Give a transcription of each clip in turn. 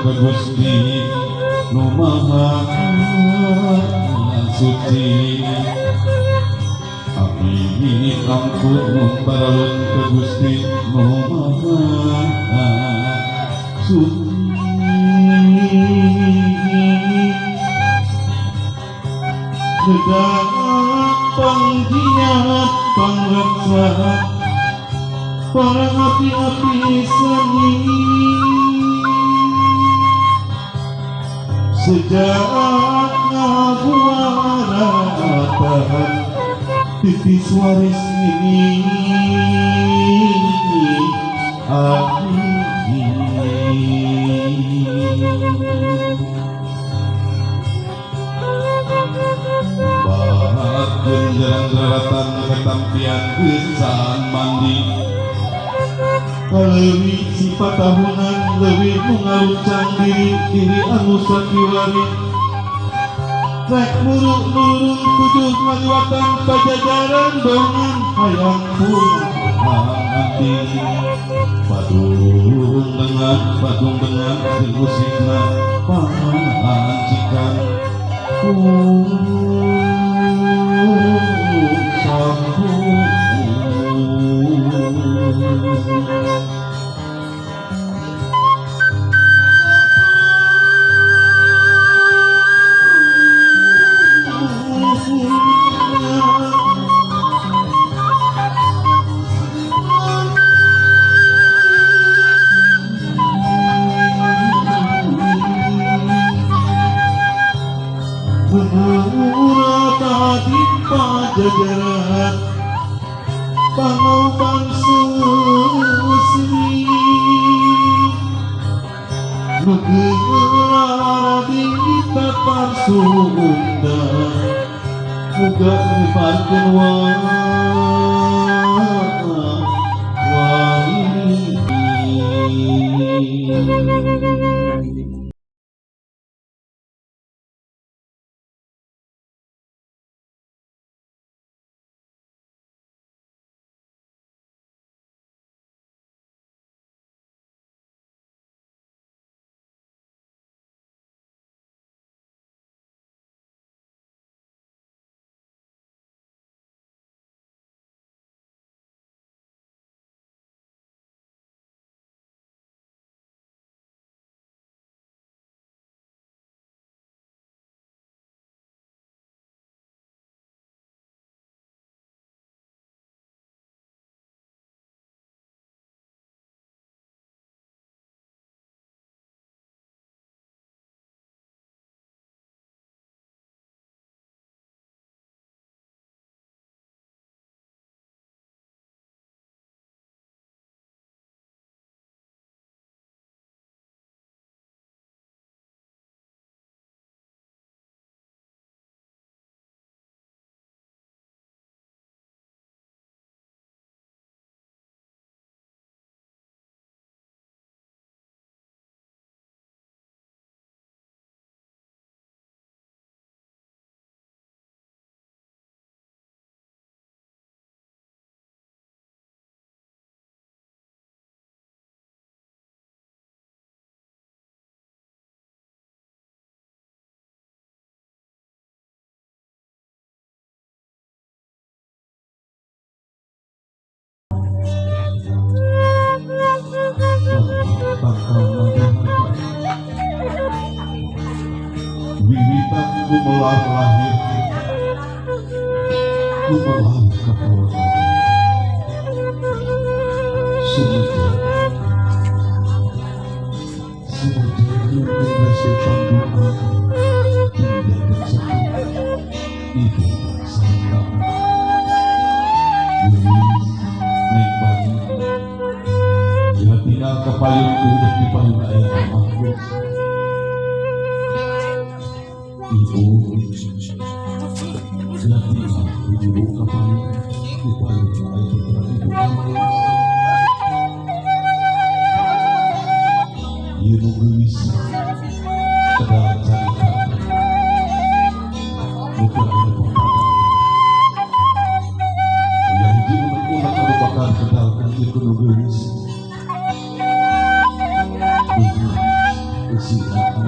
ka Gusti Nu Maha Suci. Abdi ampun mun paralun ka Gusti Nu Maha Suci. Gedak panggiat pangreksa para api-api seni sejak ngabuaratan titis waris ini. Amin. Bahakeun jarang-jaratan ketampian geusaan mandi kaleuwi sifat tahunan leuwih nu ngaruncang diri diri anu sakiwari rek muru nurun tujuh ngaliwatan pajajaran dongan hayang pulang nanti badung dengan musikna pangancikan Pajajaran pangaupan sesini nu geura di tatar Sunda muga nyebarkeun wae. Wiwitan gumelar lahir, gumelar kapawan. Sumuja, sumuja nyuwun hasil pandoa tindakan sepuh ibu sarta Wiwis neng bangi bila tinggal ke payung udah di payung ayah mama. Ibu bila tinggal ibu ke payung di payung ayah putra ibu mama. Ieu nu geulis tegal carita nu teu aya papada. Aya hiji unek-unek anu bakal kedalkeun ieu nu geulis. Si anak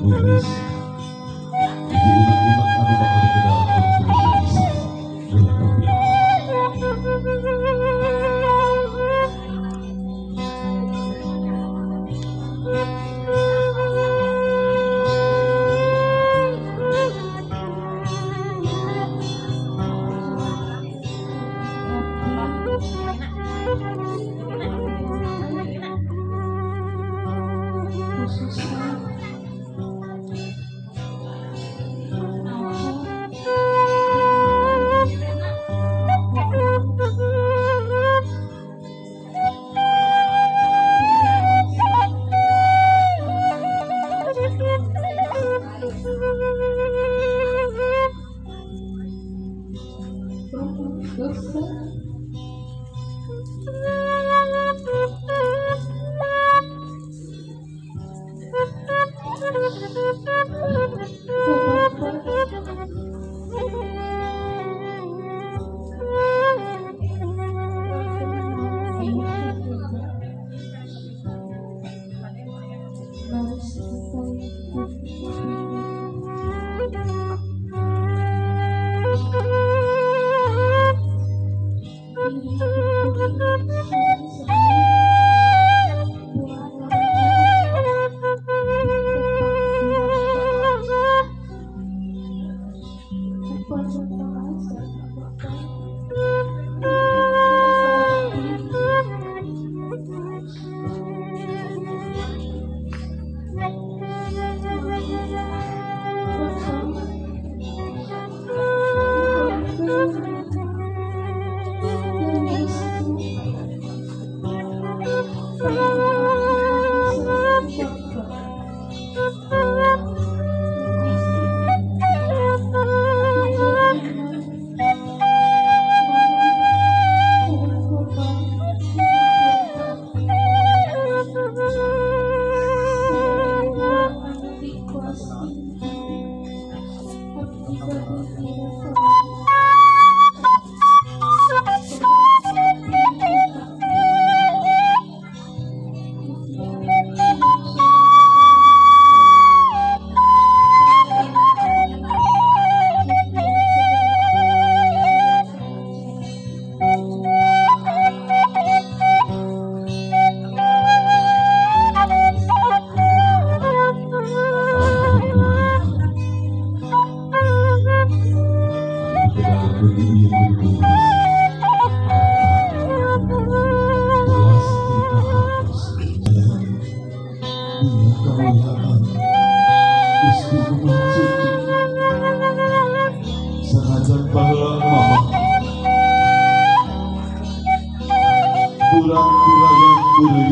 Nulis di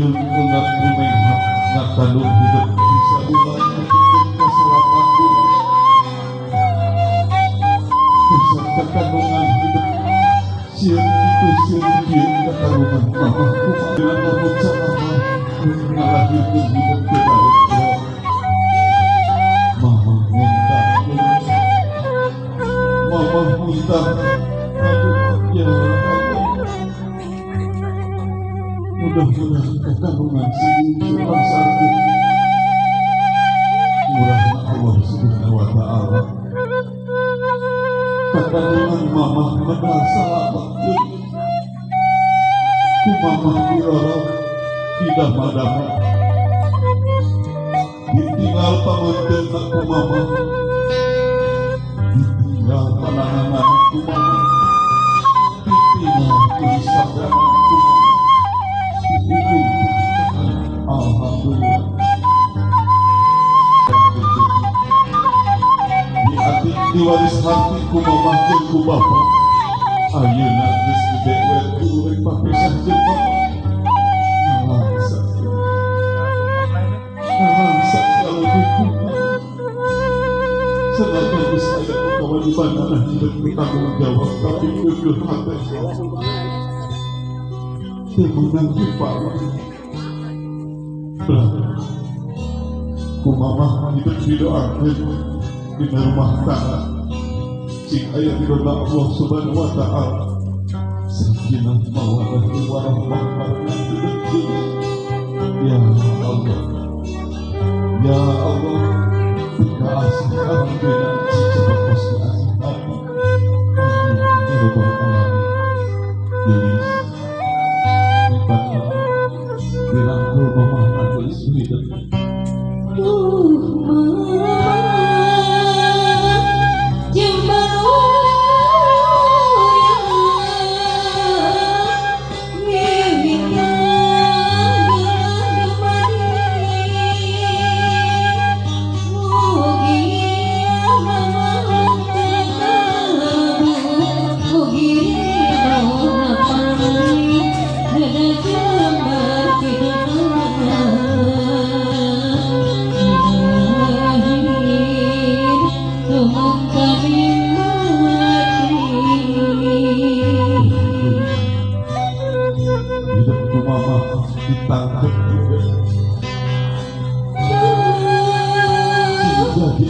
unak-unak anu bakal dikenalkan ku majelis ulah kopi. Mudah-mudahan kekandungan sini bangsaku murahnya Allah Subhanahu wa Ta'ala. Kekandungan mamah medal salamat ku mamah dirorok tidak madama ditinggal pamunten ku mamah, ditinggal pananganan ku mamah, ditinggal ku sadranan ku mamah. Alhamdulillah. Di hati diwaris hati ku mamah jeung ku bapa. Ayeuna geus gede we kudu rek papisah jeung bapa. Nalangsa. Nalangsa kalau diku. Senajan geus aya kewajiban manah hidup bertanggung jawab tapi keukeuh hate. Teu meunang kipawa. Ku mamah hidup didoakeun dina rumah tangga sing aya ridona Allah Subhanahu wa Ta'ala, Sakinah mawaddah warahmah. Ya Allah, ya Allah, tika asih ampuna cepat pasti asih abdi. Amin ya rabbal alamin. Gelis, minta dirangkul mamah gelis hidup. Duh mama, ditangkap juga. Jadi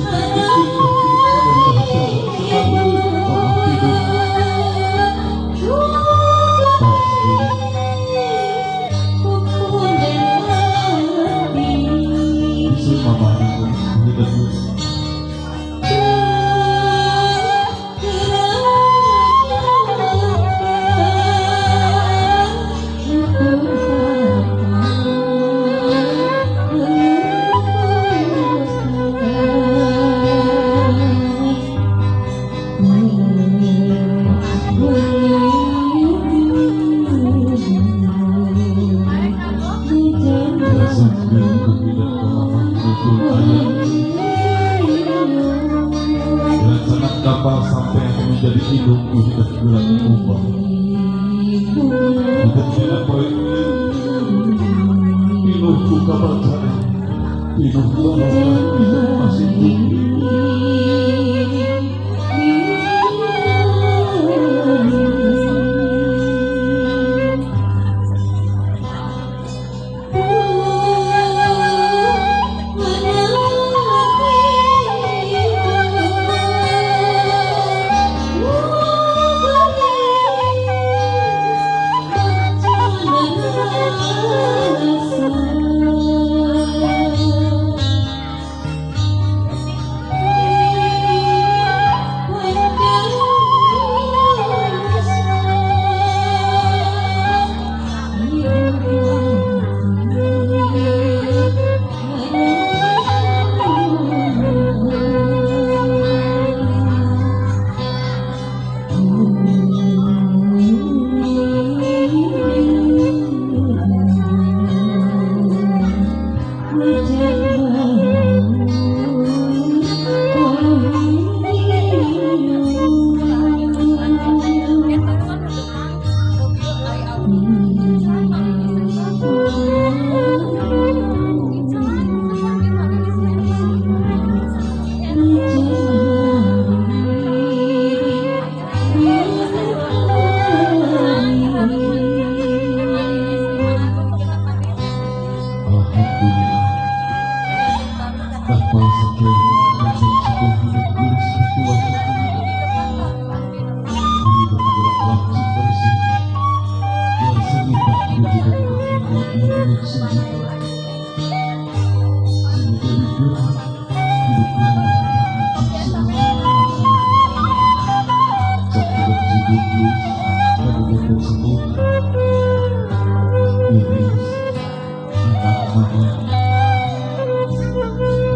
kapal sampai akan menjadi hidungku tidak gerak ubah. Tidak tidak poin pinuh buka bacaan, pinuh barokah masih tinggi.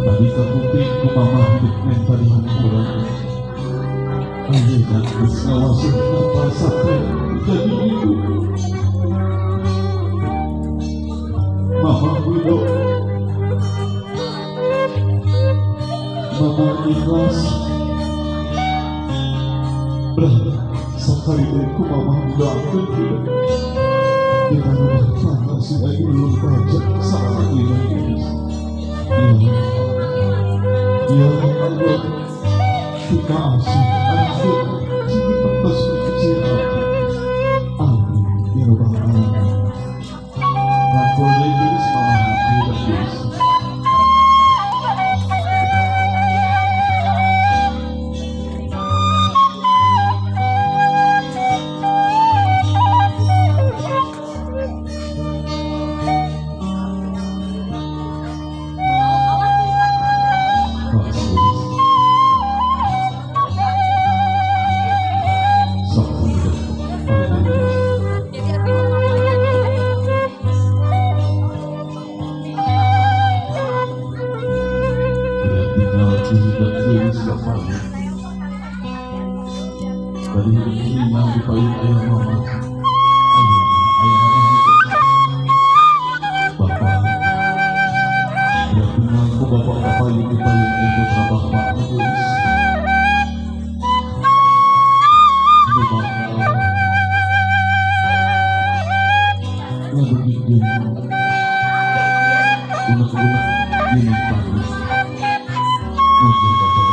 Tadi kapuping ku mama hidup minta dihampura. Ayeuna geus ngawasih kapal sampai jadi hidup. Mama hidup, mama ikhlas. Berah sakali deui ku mama doakeun hidup. Dina rumah tangga si aing ulun pajak salakina. Ya Allah, kita asih ampun, cinta atas kecil aku. Amin ya rabbal alamin. Rangkul deui mama hidup geus. Hidup geus bapaknya. Tadi hidup hilang di payung ayah mama. Ayah mama hidup. Bapak, ya ku bapak payung di payung ibu bapak geus. Anu bakal ngadugikeun unek-unek dina bagus. Mugi bapak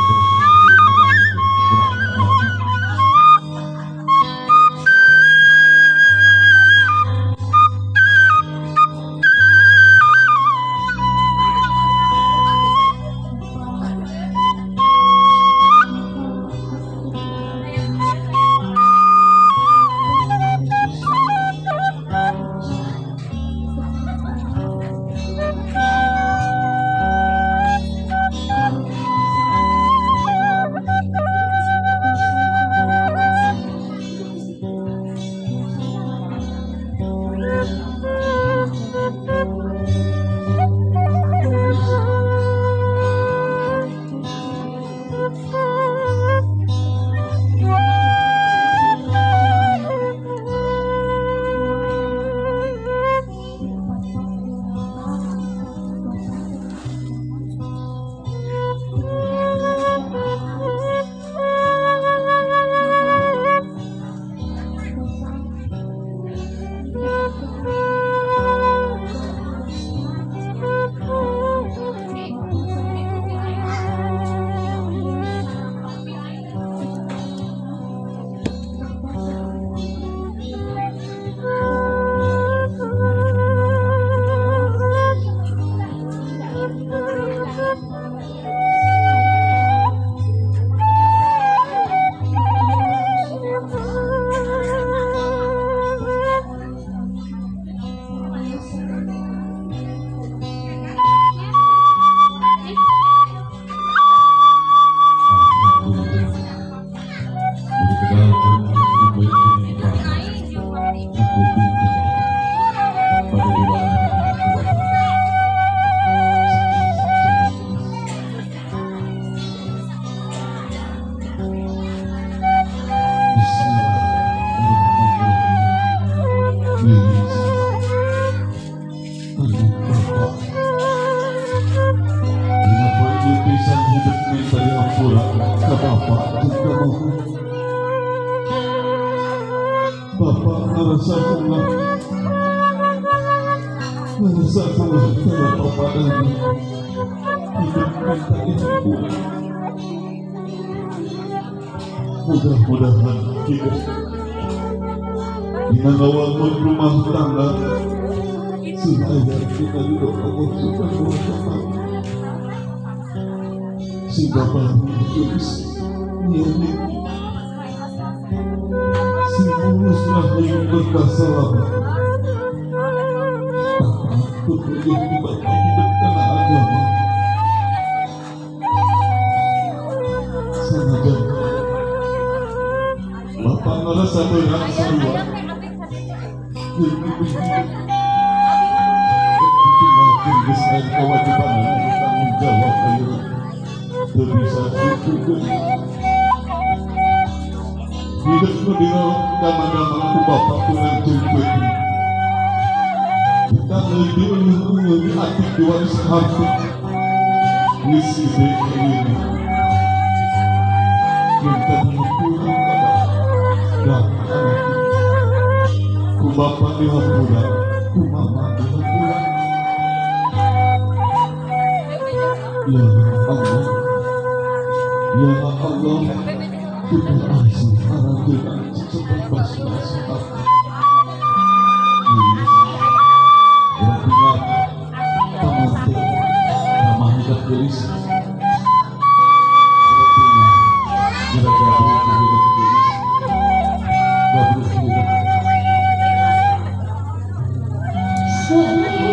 Bapak ngerasa karena bapak ini hidup minta ibu. Mudah-mudahan hidup dengan awangun rumah tangga si ayah kita hidup Allah Subhanahu wa Ta'ala. Si bapak terus niat si mulus rahim berkah. Takut menjadi bapak hidup karena agama. Sanajan bapak ngerasa berat sarua jeung ibu hidup ditinggalkeun geus aya kewajiban tanggung jawab ayeuna teu bisa ditukeun. Hidup nu dina ku bapak kurang jeung kita lebih atik diwaris harta geus gede ayeuna minta dihampura dan anak ku bapak dihampura, ku mama dihampura. Ya Allah, ya Allah, kita asih aranjeunna secepet bas-bas abdi. Berarti pamante ramah hidup gelis. Berarti gara-gara hidup gelis. Gabruk hidup. Sungguh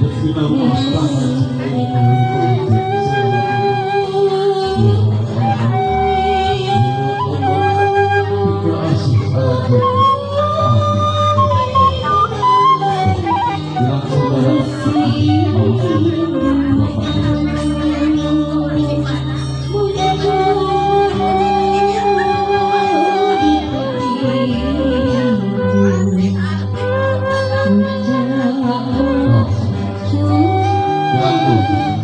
Lebet dina rumah tangga. Ya Allah, ya Allah, pikaasih aranjeunna. Amin. Bilang saudara, Bapak. Bilang.